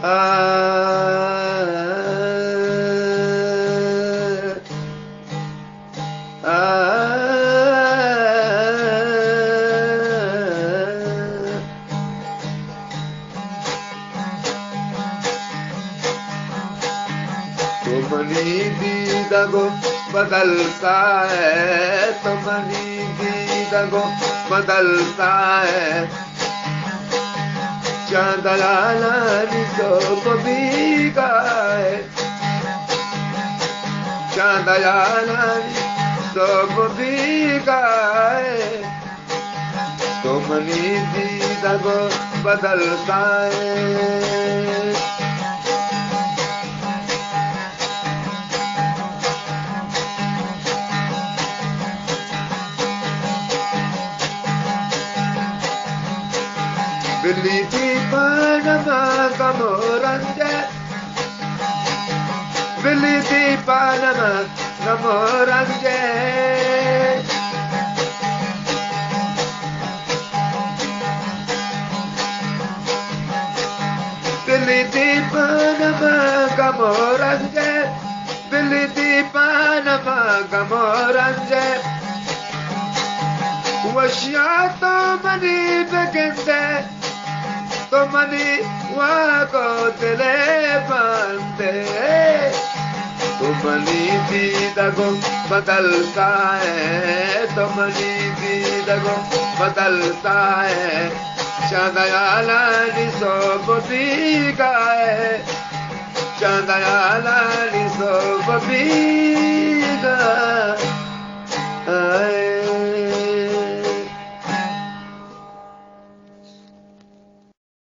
آ، آ، تو منی دیدگ ءَ بدلتائے، تو منی دیدگ ءَ بدلتائے۔ چاند یالانی سہب بیگاہ ءَ، چاند یالانی سہب بیگاہ ءَ، تو منی دیدگ ءَ بدلتائے۔ بلیتی پانما غم ءُ رنج ءَ، بلیتی پانما غم ءُ رنج ءَ، بلیتی پانما غم ءُ رنج ءَ، بلیتی پانما غم ءُ رنج ءَ۔ وشیا تو منی بگندئے، تو منی واک ءُ دل ءِ بندے۔ تو منی دیدگ ءَ بدلتائے، تو منی دیدگ ءَ بدلتائے۔ چاند یالانی سہب بیگاہ ءَ، چاند یالانی سہب بیگاہ ءَ۔